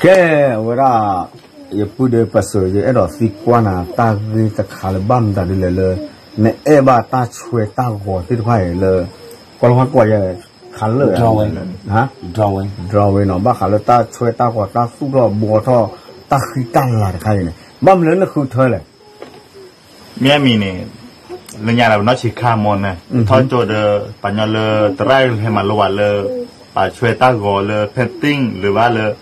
ကဲ, အဝဲဒၣ် ယပုၢ်ဒီးပၢ်စၢၤ ယအဲၣ်ဒိးသံကွၢ်နၤ တၢ်ဂ့ၢ်တခါလၢ ဘၣ်မတၤဒ်လဲၣ်လၢ နအဲၣ်ဘၣ်တၢ်ဆွဲတၢ်ဂီၤသ့ၣ်တဖၣ်အံၤလၢ ကွၢ်လၢဟီၣ်ကွၢ်ယဲ ခါလၢာ် drawing နီၤ, ဘၣ်ဃးလၢတၢ်ဆွဲတၢ်ဂီၤ တၢ်သူၣ်ထီၣ်ဘှီထီၣ် တၢ်ဃံတၢ်လၤတခါအံၤန့ၣ် ဘၣ်မနုၤလၢနဃုထၢလဲၣ်. မ့ၢ်မံၤန့ၣ် လၢညါဒီးပနီၢ်ဆံးခါမီၤန့ၣ် ထီၣ်ကၠိဒီး ပှၤညီလၢသရၣ်ဟဲမၤလိဘၣ်လၢ ပှၤဆွဲတၢ်ဂီၤလၢ painting လၢဘၣ်လၢ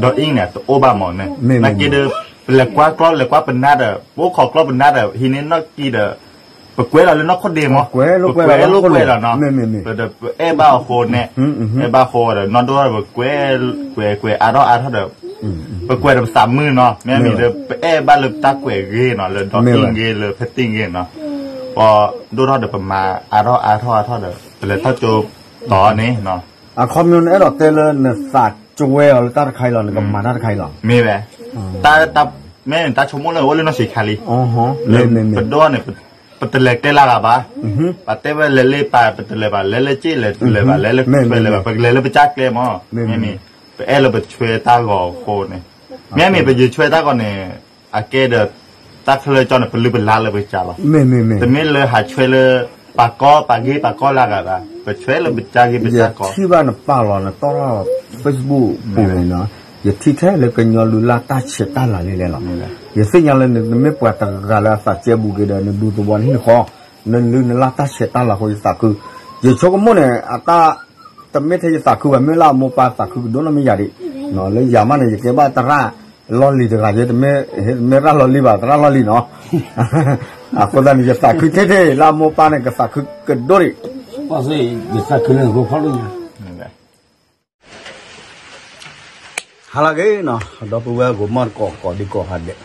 drawing န့ၣ် တအိၣ်ဘၣ်မီၤန့ၣ် နာ်က့ဒီး ပလဲၤကွၢ်ကျီ လဲၤကွၢ်ပနၢ်ဒီး ပအိၣ်ခိးကျီပနၢ်ဒီး ဟံးန့ၢ်နီၣ်ကံဒီး ပကွဲးလီၤလၢနီၢ်ခိၣ်ဒ့မီၤ, ပကွဲးလိာ်ကွဲးလီၤနီၢ်ခိၣ်ဒ့နီၤ, ဒီးပအဲၣ်ဘၣ်အဃိန့ၣ် အဲၣ်ဘၣ်အဃိဒီး နီၢ်ဒိၣ်ထီၣ်ဒီး ပကွဲး ကွဲးကွဲးအါထီၣ်အါထီၣ်ဒီး ပကွဲးဒီးပသးမုာ်နီၤ, မ့ၢ်မံၤဒီး ပအဲၣ်ဘၣ်လၢပတၢ်ကွဲးဂ့ၤနီၤ လၢ drawing ဂ့ၤ လၢ painting ဂ့ၤနီၤ, ပဒိၣ်ထီၣ်ဒီးပမၤအါထီၣ်အါထီၣ်အါထီၣ်ဒီး ပလဲၤထီၣ်ကၠိတီၤန့ၣ်နီၤ. အခီပညီနအဲၣ်ဒိးတဲလၢနသးကွဲးအီၤလၢတၢ်တခါအံၤလီၤ နကမၤတၢ်တခါအံၤလီၤ. မ့ၢ်ဝဲ မ့ၢ်တၢ်ဆိကမိၣ်လၢအိၣ်လၢနီၢ်ဆံးခါလံ, ပဒိၣ်န့ၣ် ပတလဲၤကျဲလၢဂၤဘၣ်, ပတဲဝဲလဲၤလၢပၢ် ပတလဲၤဘၣ် လဲၤလၢက့ၣ်လဲၤတလဲၤဘၣ် လဲၤလၢကျဲလဲၤဘၣ် ပကလဲၤလၢပကၢ်ကျဲမီၤ, မ့ၢ်မံၤ ပအဲၣ်လၢပဆွဲတၢ်ဂီၤအဃိန့ၣ်, မ့ၢ်မံၤ ပယဆွဲတၢ်ဂီၤန့ၣ် အကဲဒီး တၢ်ခဲလၢာ်ကၠီန့ၣ် ပလုၢ်ပလၢ်လၢပကစၢ်လီၤ, တမ့ၢ်လၢဟးဆွဲလၢ ပှၤကီ ပှၤဂ့ၤ ပှၤကီလၢဂၤဘၣ်, ပဆွဲလၢပကၢ်ဂ့ၤပကၢ်ကီ, ယထံၣ်ဘၣ်နပာ်လီၤ နတီၢ်ထီၣ် Facebook ပူၤန့ၣ်နီၤ, ယထံၣ်ထဲလၢကညီလုၢ်လၢ်တၢ်ဆဲးတၢ်လၤလံလဲၣ်လီၤ. ယသ့ၣ်ညါလၢနမ့ၢ်ပှၤတဂၤလၢအသးကဲဘူးက့ၤဒီး နဒူသဝီန့ၣ်ဃီ, နလုၢ်နလၢ်တၢ်ဆဲးတၢ်လၤအဃိ ယသးခု, ယဆိကမိၣ်န့ၣ် အတၢ် တမ့ၢ်ထဲယသးခုဘၣ် မ့ၢ်လၢအမိၢ်ပၢ်သးခုကဒိၣ်နီၢ်မ့ၢ်ယၤဒံး, လၢယၤမးန့ၣ် ယကဲဘၣ်သရၣ်လီၢ်လံၤတဂၤ ယတမ့ၢ် မ့ၢ်သရၣ်လီၢ်လံၤဘၣ် သရၣ်လီၢ်လံၤနီၤ, အဃိသတးန့ၣ် ယသးခုထဲထဲ လၢအမိၢ်ပၢ်န့ၣ် ကသးခုကဒိၣ်ဒံး, ယသးခုလၢနဖိဖီၣ်လိၣ်ညါ ဟါလၢအဂ့ၤနီၤ, ဒီပုၢ်ဝဲၢ်ဂီၤမီၢ်တကိးကိးဒံကိးဂၤဒဲး,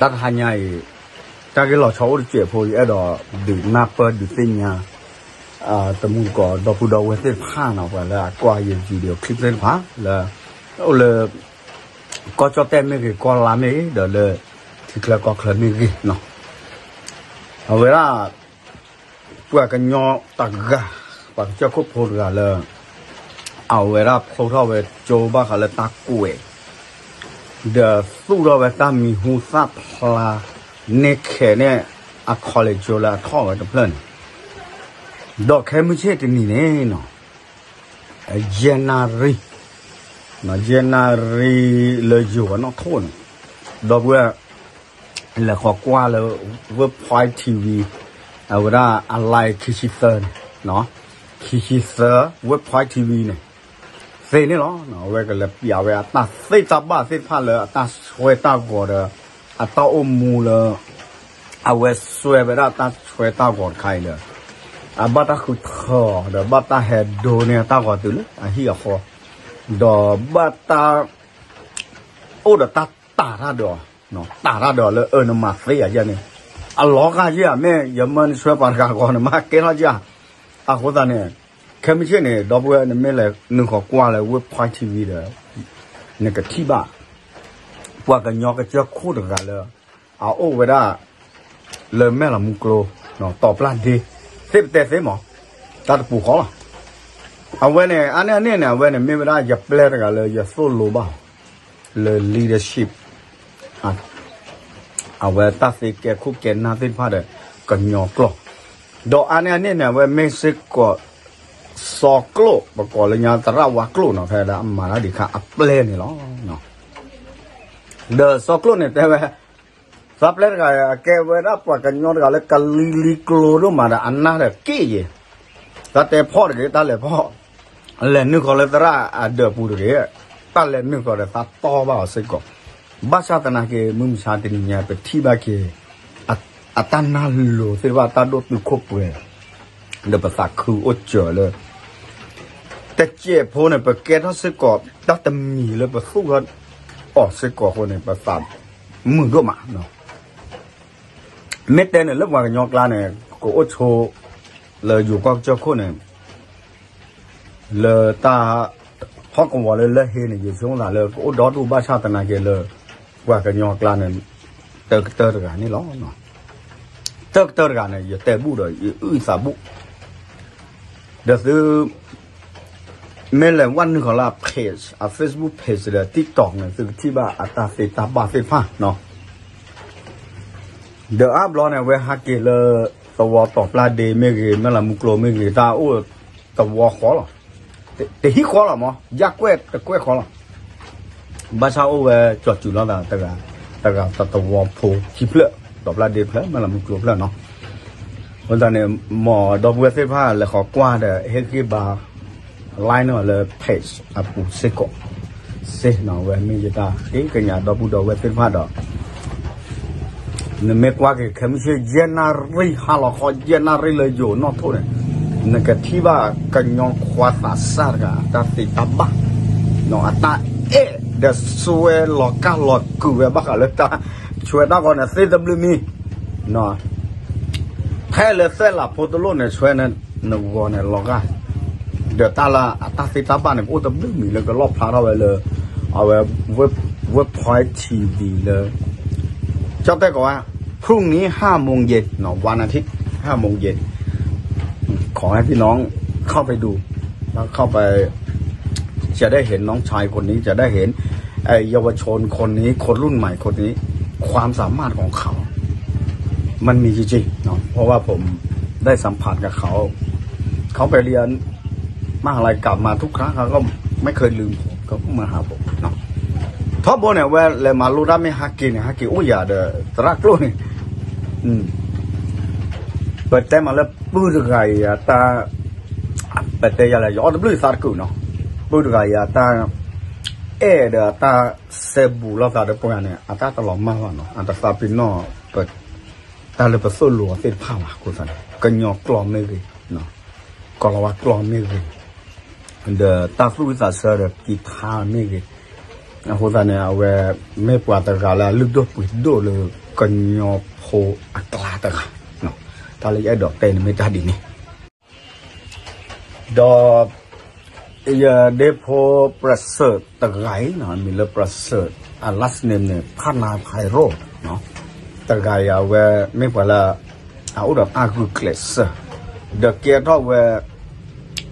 တၢ်တဟါညါအံၤ တၢ်ဂ့ၢ်လီၤဆီအိၣ်တစဲးဖိ ယအဲၣ်ဒိးဒုးနၢ်ပၢၢ်ဒုးသ့ၣ်ညါ တမူတကိး ဒီပုၢ်ဒီဝဲၢ်သ့ၣ်တဖၣ်နီၤ ပှၤလၢအကွၢ်ယ video clip သ့ၣ်တဖၣ် လၢ အိၣ်လၢ ကီၢ်ကၠီၣ်တဲၣ်မ့ၢ်ဂ့ၤ ကီၢ်လါမ့ၢ်ဂ့ၤ ဒီးလၢ ထံချၢကီၢ်ချၢမ့ၢ်ဂ့ၤနီၤ, အဝဲဒၣ် ပှၤကညီတဂၤ ပှၤကစၢၢ်ခိၣ်ဖိတဂၤလၢ အဝဲဒၣ်ဖျိထီၣ်ဝဲကၠိဘၣ်ဃးလၢတၢ်ကွဲး ဒီးသူၣ်ထီၣ်ဝဲတၢ်မံၤဟူသၣ်ဖျါ န့ၢ်ခဲးန့ၣ် အခီလ့ၣ်ကၠိလၢအထီၣ်ဝဲတဖျၢၣ်န့ၣ်, ဒီးခဲမုၢ်ဆ့ၣ်တနံၤန့ၣ်နီၤ ယဲၢ်နၣ်ရံၣ်, ယဲၢ်နၣ်ရံၣ်လၢယိၤဝဲနီၣ်ထိၣ်န့ၣ်, ဒီပုၢ်ဝဲၢ် လဲၤဃီၤကွၢ်လၢ Workpoint TV အဝဲဒၣ်အ live ခံဆံသၢန့ၣ်, ခံဆံသၢ Workpoint TV န့ၣ် သ့န့ၣ်လီၤ. အဝဲကလဲၤပျးဝဲအတၢ်သ့တၢ်ဘၣ်သ့ၣ်တဖၣ်လၢအတၢ်ဆွဲတၢ်ဂီၤဒီး အတၢ်အိၣ်မူလၢ အဝဲဆွဲဝဲဒၣ်တၢ်ဆွဲတၢ်ဂီၤတခါအံၤဒီး အဘၣ်တၢ်ဃုထၢအီၤ ဒီးဘၣ်တၢ်ဟဲဒိန့ၢ်အတၢ်ဂီၤတုၤလၢအဟံၣ်အဃီ, ဒီးဘၣ်တၢ် အိၣ်ဒီးတၢ်တၤတၢ်ဒီးအီၤ, တၤတၢ်ဒီးအီၤလၢအၢနမၤသ့ယၤယဲၢ်န့ၣ်, အလီၤဂာ်ယဲၢ်ဧါ, မ့ၢ်ယမၢနဆွဲပှၤတဂၤဂီၤန့ၣ် မ့ၢ်ကဲထီၣ်ယဲၢ်ဧါ. အဃိသတးန့ၣ် ခဲမုၢ်ဆ့ၣ်န့ၣ် ဒီပုၢ်ဝဲၢ် နမ့ၢ်လဲၤနုာ်ဃီၤကွၢ်လၢ Workpoint TV ဒီး နကထံၣ်ဘၣ် ပှၤကညီကစၢၢ်ခိၣ်တဂၤလၢ အအိၣ်ဝဲဒၣ် လၢမဲၢ်လီၤမူကျိ တီၤပျၢ်ဒ့ သ့ပတဲသ့မး တၢ်တပူၤဃီလီၤ. အဝဲန့ၣ် အါန့ၢ်အန့ၣ်န့ၣ် အဝဲန့ၣ်မ့ၢ်ဝဲဒၣ်ယပျဲၢ်တဂၤလၢယသိၣ်လိဘၣ်အီၤ လၢ leadership အဝဲတၢ်သ့ကဲခိၣ်ကဲနၢ်သ့ၣ်တဖၣ်ဒီး ကညီကျိာ်, ဒီးအါန့ၢ်အန့ၣ်န့ၣ် အဝဲမ့ၢ်စ့ၢ်ကီး စီၤကျိာ် ပကိးလၢညါသရၣ်ဝါကျိာ်နီၤ ဖဲဒၣ်အမၤတၢ်ဒံးခါအပျဲၢ်န့ၣ်လီၤ. ဒီးစီၤကျိာ်န့ၣ်တဲဝဲ သးပျဲၢ်တဂၤ အကဲဝဲဒၣ်ပှၤကညီတဂၤလၢကလံၤလံၤကျိၤဒိၣ်မးဒီး အနၢ်ဒီးက့ၣ်ယဲၢ်, သးတဲဖီၣ်တဂ့ၤ တၢ်လဲၤဖီၣ်, လဲၤနုာ်ဃီၤလၢသရၣ်အဒၢးပူၤတဂ့ၤ, တၢ်လဲၤနုာ်ဃီၤဒီးသးတီၢ်ဘၣ်အီၤစ့ၢ်ကီး, ဘၣ်ဆၣ်သနာ်က့ မုၢ်မဆါတနံၤညါ ပထံၣ်ဘၣ်က့ၤ အတၢ်နၢ်လိၤသ့ၣ်တဖၣ် တၢ်ဒိၣ်တုာ်ခိၣ်ပှဲၤ ဒီးပသးခုအိၣ်စၢၤလၢ တစဲးဖိန့ၣ် ပကဲထီၣ်စ့ၢ်ကီး တၢ်တမံၤလၢပသူၣ်ထီၣ်အီၤစ့ၢ်ကီးအဃိန့ၣ် ပသးမုာ်ဒိၣ်မး. မ့ၢ်တဲန့ၣ်လၢပှၤကညီကျါန့ၣ် ကအိၣ်ဆိ လၢယိၤကီၢ်ကစၢၢ်ခိၣ်န့ၣ် လၢတၢ်ဟီၣ်ကဝီၤလၢလၢဟ့န့ၣ် ယဆိကမိၣ်သးလၢကအိၣ်ဒီဒူၣ် ဘၣ်ဆၣ်သနာ်က့လၢ ပှၤကညီကျါန့ၣ် တကတၢၢ်တဂၤန့ၣ်လီၤ. တကတၢၢ်တဂၤန့ၣ် ယတဲဘူၣ်ဒီး ယအုၣ်သးဘူၣ် ဒီးသု မ့ၢ်လဲၤဝဲနုာ်ဃီၤလၢအ page အ Facebook page ဒီး TikTok န့ၣ် သုကထံၣ်ဘၣ်အတၢ်သ့တၢ်ဘၣ်သ့ၣ်တဖၣ်နီၤ. ဒီးအါဘျီန့ၣ် အဝဲဟးက့ၤလၢ သဝီတီၤပျၢ်ဒ့မ့ၢ်ဂ့ၤ မဲၢ်လးမူကျိၤမ့ၢ်ဂ့ၤ တၢ်အိၣ်သဝီဃီလီၤ. တဟံၣ်ဃီလီၤမး ယၢ်ကွဲၢ်တကွဲၢ်ဃီလီၤ. ဘၣ်ဆၣ်အိၣ်ဝဲကၠီၤစူၤလိာ်သးတဂၤ တဂၤတသဝီဖိခံဖျၢၣ် တီၤပျၢ်ဒ့ဖျၢၣ် မဲၢ်လးမူကျိၤဖျၢၣ်နီၤ. အဃိသတးန့ၣ် မ်ဒီပုၢ်ဝဲၢ်သ့ၣ်တဖၣ်လဲၤဃီၤကွၢ်ဒီး ဟ့ၣ်ဂံၢ်ဘါ like န့ၢ်အီၤလၢ page အပူၤစ့ၢ်ကီး စ့ၢ်နီၤ. အဝဲမ့ၢ်ယတၢ်ဃ့ကညးဒီပုၢ်ဒီဝဲၢ်သ့ၣ်တဖၣ်ဒီး နမ့ၢ်ကွၢ်က့ၤ ခဲမုၢ်ဆ့ၣ် ယဲၢ်နၣ်ရံၣ် ဟါလီၤခီ ယဲၢ်နၣ်ရံၣ်လၢယိၤနီၣ်ထိၣ်န့ၣ် နကထံၣ်ဘၣ်ကညီခွါသးစၢ်တဂၤ အတၢ်သ့တၢ်ဘၣ် အတၢ်အဲၣ်ဒီးစွဲလီၤကၢ်လီၤကုာ်ဝဲဘၣ်ဃးလၢတၢ်ဆှၢတၢ်ဂီၤန့ၣ် သ့တဘျုးမံၤ ထဲလၢသဲလးဖိတလိၣ်န့ၣ် ဆှၢန့ၣ် နဂီၤန့ၣ်လီၤဂာ် ဒီးတၢ်လၢအတၢ်သ့တၢ်ဘၣ်န့ၣ် ကအိၣ်တဘျုးမံၤလၢကလီၣ်ဖျါထီၣ်ဝဲလၢ အဝဲ Workpoint TV လၢ ကၠီၣ်တဲၣ်ကိးဝဲ พรุ่งนี้ห้าโมงเย็น နီၤ วันอาทิตย์ ห้าโมงเย็น ขอให้พี่น้องเข้าไปดู แล้วเข้าไป จะได้เห็นน้องชายคนนี้ จะได้เห็น เอ่อ เยาวชนคนนี้ คนรุ่นใหม่คนนี้ ความสามารถของเขา มันมีจริงๆ เนาะ เพราะว่าผมได้สัมผัสกับเขา เขาไปเรียนมหาลัยกลับมาทุกครั้งเขาก็ไม่เคยลืมผม เขาก็มาหาผมเนาะ ထီဘိန့ၣ် အဝဲလဲၤမၤလိတၢ်မ့ၢ်ဟးက့ၤန့ၣ် ဟးက့ၤအိၣ်ယၤဒီး သရၣ်ကျိၣ်န့ၣ် ပတဲမးလၢပုၢ်တဂၤအံၤအတၢ် ပတဲယၤလဲၣ် ယအီၣ်တဘျုးသးတကုာ်နီၤ ပုၢ်တဂၤအံၤအတၢ် အဲၣ်ဒီးအတၢ်စဲဘူးလိာ်သးဒီးပှၤန့ၣ် အတၢ်တလီၤမၢ်ဘၣ်နီၤ အတသးပ့ၤနီၣ် တၢ်လၢပသိၣ်လိအီၤသ့ၣ်တဖၣ်ဘၣ်အဃိသတးန့ၣ် ကညီကျိာ်မ့ၢ်ဂ့ၤ ကီၢ်လီၤဝါကျိာ်မ့ၢ်ဂ့ၤ ဒီးတၢ်သူၣ်ဝံၣ်သးဆၢဒီးကံၢ်ထါမ့ၢ်ဂ့ၤ အဃိသတးန့ၣ် အဝဲမ့ၢ်ပှၤတဂၤလၢအလုၢ်ဒိၣ်ပှ့ၤဒိၣ်လၢကညီဖိအကျါတဂၤ တၢ်လၢယအဲၣ်ဒိးတဲန့ၣ်မ့ၢ်တၢ်ဒ်န့ၣ် ဒီး ယဒ့ဖိပြၢၣ်စၢၣ်တဂၤအံၤနီၤ မံၤလၢပြၢၣ်စၢၣ် အ last name န့ၣ် ဖးနါဖဲရိၣ် တဂၤအံၤအဝဲ မ့ၢ်ပှၤလၢ အအိၣ်ဒီးတၢ်ဂုာ်ကျဲးစၢး ဒီးကဲထီၣ်ဝဲ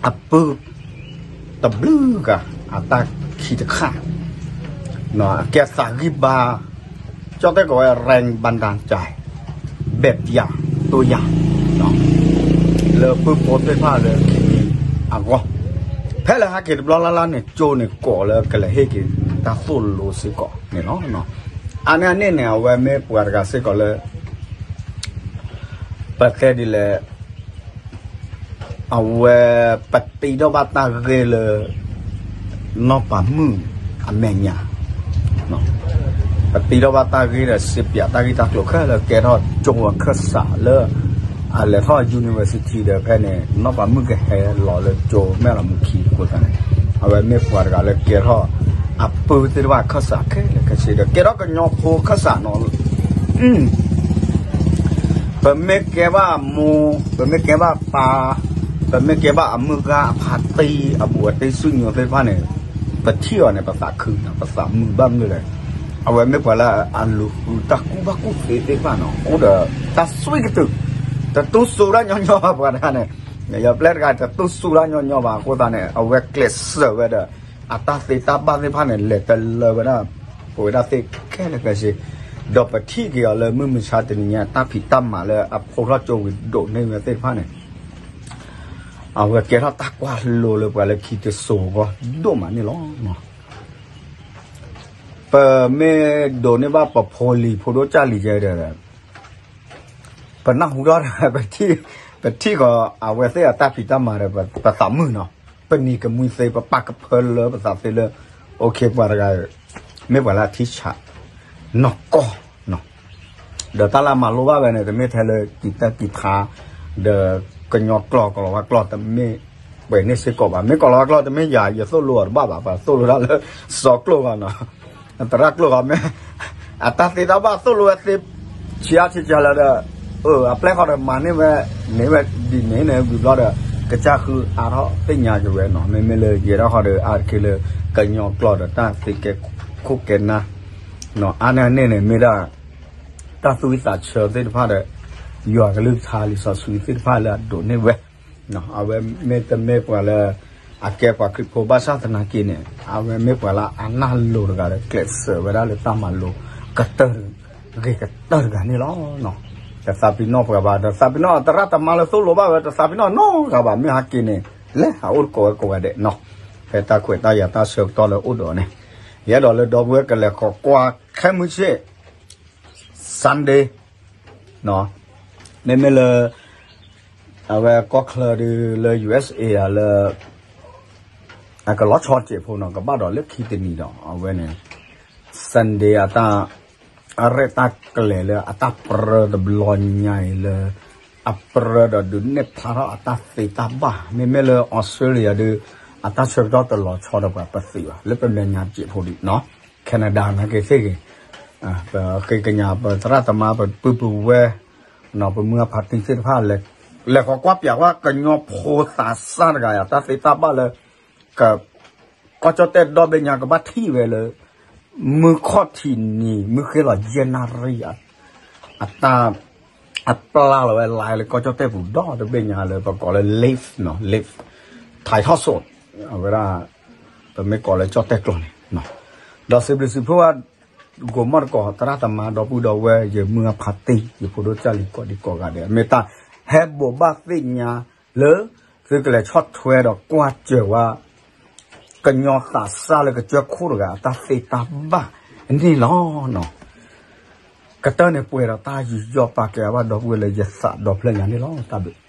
အပုၢ် တဘျုးဂၤ အတၢ်ခံတခါ အကဲသးဂံၢ်ဘါ ကၠီၣ်တဲၣ်ကိးဝဲ แรงบันดาลใจ แบบอย่าง ตัวอย่าง လၢပုၢ်ဖိသ့ၣ်တဖၣ်လၢခံအဂီၢ် ဖဲလၢဟဲက့ၤတဘျီလၢ်လၢ်န့ၣ် ကၠိန့ၣ်ကိးလၢကလဲၤဟ့ၣ်က့ၤတၢ်သိၣ်လိစ့ၢ်ကီးန့ၣ်လီၤ. အါန့ၢ်အန့ၣ်န့ၣ် အဝဲမ့ၢ်ပှၤတဂၤစ့ၢ်ကီးလၢ ပတဲဒ်လဲၣ် အဝဲ ပတံထီၣ်ဘၣ်တၢ်ဂ့ၢ်လၢ နီၢ်ပၤမုၣ်အမဲာ်ညါ ပတံထီၣ်ဘၣ်တၢ်ဂ့ၢ်ဒီး စံးပၠးတၢ်ဂ့ၢ်တၢ်ကျိၤခဲလၢာ် ကဲထီၣ်ကၠိအခၢၣ်စးလၢ အလဲၤထီၣ် university ဒီးဖဲန့ၣ် နီၢ်ပၤမုၣ်ကဟဲလီၤလၢကၠိမဲၢ်လီၤမူခံအဃိသတးန့ၣ် အဝဲမ့ၢ်ပှၤတဂၤလၢကဲထီၣ် အပုၢ်သ့ၣ်တဖၣ်အခၢၣ်စးခဲလၢာ်ခဲဆ့ဒီး ကဲထီၣ်ကညီဖိအခၢၣ်စးနီၤ ပမ့ၢ်ကဲဘၣ်အမိၢ် ပမ့ၢ်ကဲဘၣ်ပၢ် ပမ့ၢ်ကဲဘၣ်အမုၢ်ဂၤအဖါတံၢ် အဘူးအတံၢ် ဆူညိသ့ၣ်တဖၣ်န့ၣ် ပထံၣ်အီၤန့ၣ် ပသးခုနီၤ ပသးမုာ်ဘၣ်မနုၤလဲၣ် အဝဲမ့ၢ်ပှၤလၢအလူၤဃုတၢ်ကူၣ်ဘၣ်ကူၣ်သ့သ့ၣ်တဖၣ်နီၤ အိၣ်ဒီးတၢ်သွံၣ်ကတုာ် တတူၢ်စူၤတၢ်ညီညီဘၣ်ပှၤတဂၤန့ၣ် ယပျဲတဂၤတတူၢ်စူၤတၢ်ညီညီဘၣ်အဃိသတးန့ၣ် အဝဲကျဲးစၢးဝဲဒီး အတၢ်သ့တၢ်ဘၣ်သ့ၣ်တဖၣ်န့ၣ် လဲၤတလၢဝဲဒၣ် ပဝဲဒၣ်သ့ၣ်ခဲလၢာ်ခဲဆ့ ဒီးပထံၣ်က့ၤအီၤလၢမုၢ်မဆါတနံၤညါ တၢ်ဖံးတၢ်မၤလၢအဖိထီၣ်ကၠိဝံၤဒိးန့ၢ်ဝဲသ့ၣ်တဖၣ်န့ၣ် အဝဲကဲထီၣ်တၢ်ကွၢ်လိလၢပှၤလၢခံတစိၤအဂီၢ်ဒိၣ်မးန့ၣ်လီၤ. ပမ့ၢ်ဒိးန့ၢ်ဘၣ်ပဖိလံၤဖိဒိၣ်ကၢ်လံၤယဲဒီး ပနၢ်ဟူထီၣ်ဒီး ပထံၣ်ဃီၤအဝဲသ့ၣ်အတၢ်ဖံးတၢ်မၤဒီး ပသးမုာ်နီၤ ပနံၤကမှံသ့ ပပာ်ကဖၢလၢပသးသ့လၢ အိၣ်ခ့ ပှၤတဂၤ မ့ၢ်ပှၤလၢအထံဆး နီၢ်ကီၢ် ဒီးတၢ်လၢအမၤလိဘၣ်ဝဲန့ၣ် တမ့ၢ်ထဲလၢကံၢ်တၢ်ကံၢ်ဖး ဒီးကညီကျိာ် ကီၢ်လီၤဝါကျိာ် တမ့ၢ်ပှဲၤန့ၣ်စ့ၢ်ကီးဘၣ်. မ့ၢ်ကီၢ်လီၤဝါကျိာ် တမ့ၢ်ယၤ ယသိၣ်လိအီၤတဘၣ်ဘၣ်, ပသိၣ်လိတၢ်လၢစီၤကျိာ်ဂီၢ်နီၤ, သရၣ်ကျိာ်ဂီၢ်မ့ၢ် အတၢ်သ့တၢ်ဘၣ်သိၣ်လိဝဲသ့ ဆံးအါဆံးကလၢာ်ဒီး အပျဲၢ်ဃီဒီးမၤန့ၢ်ဝဲ န့ၢ်ဝဲဒ်န့ၣ်န့ၣ် ဝံၤဘျီဒီး ကစၢ်ဃုအါထီၣ်သ့ၣ်ညါက့ၤဝဲနီၤ. မ့မ့ၢ်လၢယဲဒၣ်ဃီဒီး အါတက့ၢ်လၢ ကညီကျိာ်ဒီးတၢ်သ့ကဲခိၣ်ကဲနၢ် အါန့ၢ်န့ၣ်န့ၣ် မ့ၢ်ဒၣ် တၢ်သူၣ်ဝံၣ်သးဆၢသ့ၣ်တဖၣ်ဒီး ယွၤကလုၢ်ကထါလံာ်စီဆှံသ့ၣ်တဖၣ်လၢအဒိးန့ၢ်ဝဲ, အဝဲမ့တမ့ၢ်ပှၤလၢ အကဲပှၤခရံာ်ဖိဘၣ်ဆၣ်သနာ်က့န့ၣ် အဝဲမ့ၢ်ပှၤလၢအနၢ်လိၤတဂၤလၢကျဲးစၢးဝဲဒၣ်လၢတၢ်မၤလိကတၢၢ် ဂ့ၤကတၢၢ်တဂၤန့ၣ်လီၤ. တသးပ့ၤနီၣ်ပှၤဘၣ်, တသးပ့ၤနီၣ်သရၣ်သမါလၢသိၣ်လိဘၣ်ဝဲ, တသးပ့ၤနီၣ်နီတဂၤဘၣ်. မ့ၢ်ဟဲက့ၤန့ၣ် လဲၤဟးအိၣ်တကိးဝဲကိးဂၤဒဲးနီၤ. ဖဲတၢ်ခွဲးတၢ်ယာ်တၢ်ဆၢကတီၢ်လၢအိၣ်ဒီးန့ၣ် ယအဲၣ်ဒိးလၢဒီပုၢ်ဝဲၢ်ကလဲၤခိးကွၢ်ခဲမုၢ်ဆ့ၣ် Sunday မ့မ့ၢ်လၢ အဝဲကီၢ်ချၢဒုးလၢ ယူႇအ့ၣ်အ့ ဧါလၢ အကလီၤဆီစဲးဖိနီၤ ကဘၣ်ဒီးလၢခံတနံၤဒီး အဝဲန့ၣ် Sunday အတၢ် အရဲၣ်တၢ်ကျဲၤလၢအတၢ်ပြၢတဘျီညါအံၤလၢ အပြၢဒီးဒုးနဲၣ်ဖျါထီၣ်အတၢ်သ့တၢ်ဘၣ် မ့မ့ၢ်လၢ Australia ဒုး အတၢ်ဆၢကတီၢ်တလီၤဆီဒီးပှၤပသ့ဘၣ် လၢပမဲာ်ညါစဲးဖိဒံးနီၤ Canada နာ်က့သ့ၣ်ဂ့ၤ ပဃ့ကညးပသရၣ်သမါ ပပုၢ်ပဝဲၢ် ပမုၢ်အဖးတံၢ်သ့ၣ်တဖၣ် လဲၤဃီၤကွၢ်ပၠးကွၢ် ကညီဖိသးစၢ်တဂၤ အတၢ်သ့တၢ်ဘၣ်လၢ က ကီၢ်ကၠီၣ်တဲၣ်ဒီဘ့ၣ်ညါကဘၣ်ထံၣ်ဝဲလၢ မုၢ်ခီၣ်ထံးနံၤ မုၢ်ဃ့လီၤယဲၢ်နၣ်ရံၣ် အတၢ် အပျၢ်လီၤဝဲ live လၢကီၢ်ကၠီၣ်တဲၣ်ပူၤဒီတဘ့ၣ်ညါလၢပကိးလၢ live နီၤ live ထီၣ်ဆိး အဝဲဒၣ် ပမ့ၢ်ကိးလၢကၠီၣ်တဲၣ်ကျိာ်န့ၣ် ဒီးစံးဘျုးစံးဖှိၣ်ဝဲ ဂိၤမီၢ်တကိး သရၣ်သမါဒီပုၢ်ဒီဝဲၢ် ယမုၢ်အဖးတံၢ် ယဖိဒိၣ်ကၢ်လံၤကိးဒံကိးဂၤဒဲး မ့ၢ်တၢ်ဟဲဘိးဘၣ်သ့ၣ်ညါလၢ သုကလဲၤဆီၣ်ထွဲဒီးကွၢ်စၢၤဝဲ ကညီသးစၢ်လၢကစၢၢ်ခိၣ်တဂၤ အတၢ်သ့တၢ်ဘၣ်န့ၣ်လီၤ. ကတၢၢ်န့ၣ်ပှဲၤဒီးတၢ်ယူးယီၣ်ပာ်ကဲအဘၣ် ဒီပုၢ်ဝဲၢ်လၢယသးဒီဖျၢၣ်ညါန့ၣ်လီၤ. တၢ်ဘျုး